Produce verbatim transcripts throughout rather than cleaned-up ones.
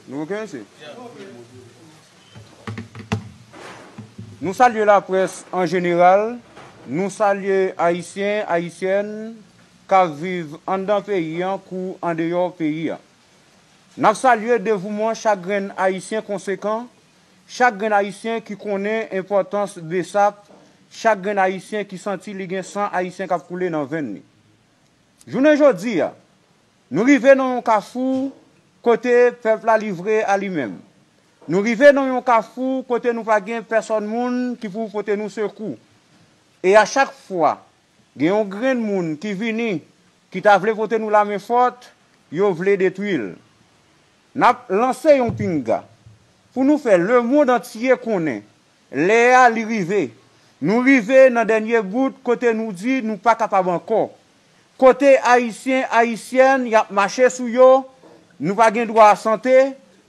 Nou oke, mesye? Nou salye laprès an jeneral, nou salye Ayisyen, Ayisyèn k ap viv anndan peyi an kou andeyò peyi an. N ap salye devouman chak grenn Ayisyen konsekan, chak grenn Ayisyen ki konnen enpòtans BSAP, chak grenn Ayisyen ki santi li gen san Ayisyen k ap koule nan venn li. Jounen jodi a, nou rive nan yon kafou kote pèp la livre a li menm. Nou rive nan yon kafou kote nou pa gen pèsòn moun ki pou pote nou sekou. E a chak fwa, gen yon grenn moun ki vini, ki ta vle pote nou lamen fòt, yo vle detwi l. N ap lanse yon pinga pou nou fè lemonn antye konnen lè a li rive. Nou rive nan dènye bout kote nou di nou pa kapab ankò. Kote Ayisyen, Ayisyèn y ap mache sou yo, nou pa gen dwa a sante,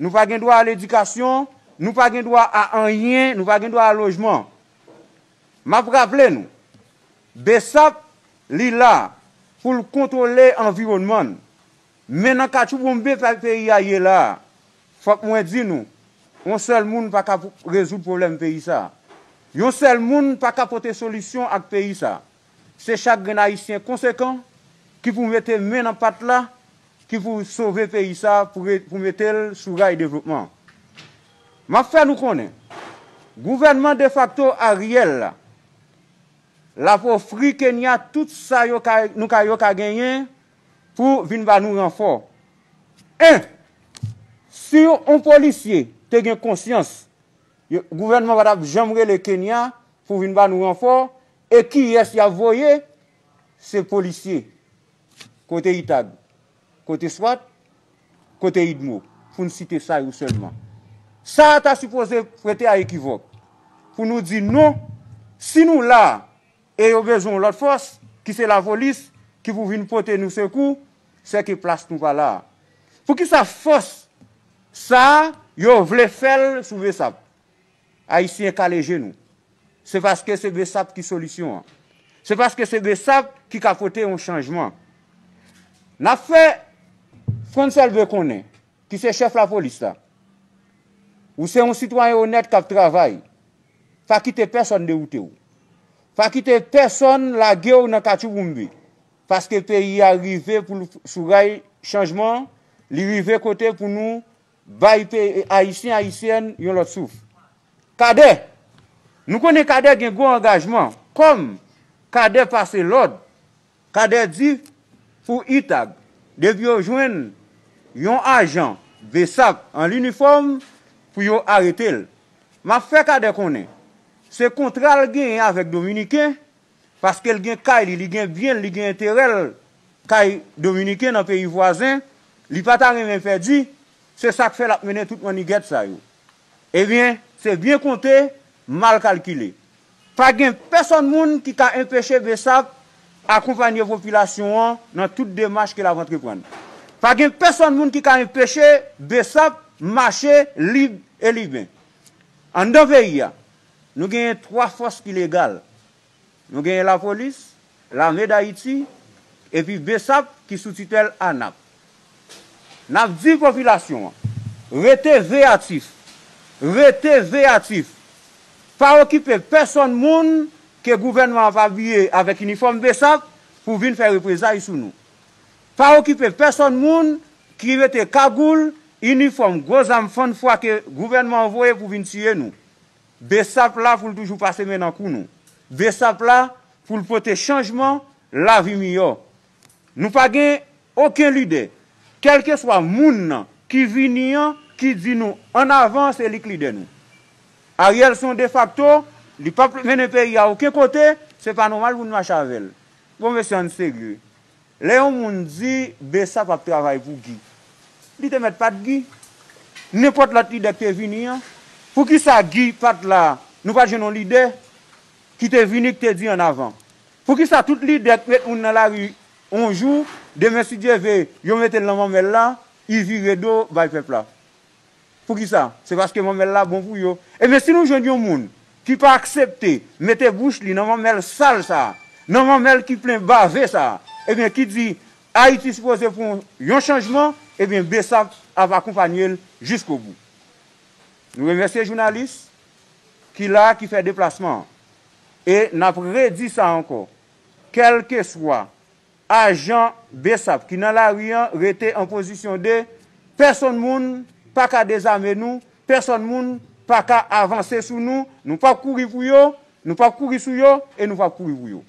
nou pa gen dwa a ledikasyon, nou pa gen dwa a anyen, nou pa gen dwa a lojman. M ap raple nou, BSAP, li la pou l kontwole anviwònman n. Men nan katchouboumbe pa peyi a ye la a, fòk mwen di nou, yon sèl moun pa ka rezoud pwoblèm peyi sa a. Yon sèl moun pa ka pote solisyon ak peyi sa a. Se chak grenn Ayisyen konsekan ki pou mete men nan pat la, ki pou sove peyi sa a, pou re- pou mete l sou ray devlopman. M ap fè nou konnen, gouvènman defakto Ariel la, l ap ofri Kenya tout sa yo ka, nou ka, yo ka genyen pou vin ba nou ranfò. En, si yon polisye te gen konsyans, yo- gouvènman pa t ap janm rele Kenya pou vin ba nou ranfò, e kiyès y ap voye? Se polisye. Kote Itag? Kote swat? Kote idmo? Pou n site sa yo sèlman. Sa a ta sipoze prete a ekivòk pou nou di non, si nou la a, e yo bezwen yon lòt fòs, ki se lapolis, ki pou vin pote nou sekou, sèke plas nou pa la a. Poukisa fòs sa a, yo vle fè l sou BSAP? Ayisyen kale je nou. Se paske se BSAP ki solisyon an. Se paske se BSAP ki ka pote yon chanjman. N ap fè Frantz Elbé konnen, ki se chèf lapolis la. Ou se yon sitwayen onèt k ap travay. Pa kite pèsòn dewoute w. Pa kite pèsòn lage w nan katchouboumbe. Paske peyi a rive pou l sou ray chanjman, li rive kote pou nou bay pe- Ayisyen, Ayisyèn yon lòt souf. Kadè, nou konnen Kadè gen gwo angajman. Kòm Kadè pase lòd, Kadè di pou Itag, depi yo jwenn yon ajan BSAP an linifòm, pou yo arete l. M ap fè Kadè konnen, se kontra l genyen avèk Dominiken, paske l gen kay li, li gen byen l, li gen enterè l kay Dominiken nan peyi vwazen, li pa ta renmen pèdi, se sa k fè l ap mennen tout mannigèt sa yo. Ebyen, se byen konte, mal kalkile. Pa gen pèsòn moun ki ka enpeche BSAP akonpanye popilasyon an nan tout demach ke l ap antreprann. Pa gen pèsòn moun ki ka enpeche BSAP mache lib e liben. Anndan peyi a, nou genyen twa fòs ki legal. Nou genyen lapolis, Lame Dayiti, epi BSAP ki sou titèl ANAP. N ap di popilasyon an, rete veyatif, rete veyatif. Pa okipe pèsòn moun ke gouvènman an ap abiye avèk inifòm BSAP pou vin fè reprezay sou nou. Pa okipe pèsòn moun ki mete kagoul, inifòm, gwo zam fann fwa ke gouvènman an voye pou vin tiye nou. BSAP la pou l toujou pase men nan kou nou. BSAP la pou l pote chanjman, lavi miyò. Nou pa gen okenn lidè, kèlkeswa moun nan ki vini an, ki di nou ann avan, se li k lidè nou. Ariel se yon defakto, li p ap mennen peyi a okenn kote, se pa nòmal pou n mache avè l. Bon, mesye, ann serye. Lè yon moun di BSAP ap travay pou Guy, li te mèt pa t Guy. Nenpòt lòt lidè k te vini an, poukisa Guy pa t la? Nou pa t jwenn yon lidè ki te vini, ki te di ann avan? Poukisa tout lidè k met moun nan lari yon jou, demen si Dye ve, yo mete l nan manmèl la, li vire do bay pèp la? Poukisa? Se paske manmèl la bon pou yo. Ebyen, si nou jwenn yon moun ki pa aksepte mete bouch li nan manmèl sal sa a, nan manmèl ki plen bave sa a, Ebyen, ki di Ayiti sipoze pran yon chanjman, ebyen, BSAP ap akonpanye l jiskobou. Nou remèsye jounalis ki la, ki fè deplasman an. E n ap redi sa ankò. Kèlkeswa ajan BSAP ki nan lari an rete an pozisyon de pèsonn moun pa ka dezame nou, pèsonn moun pa ka avanse sou nou, nou p ap kouri pou yo, nou p ap kouri sou yo e nou p ap kouri pou yo.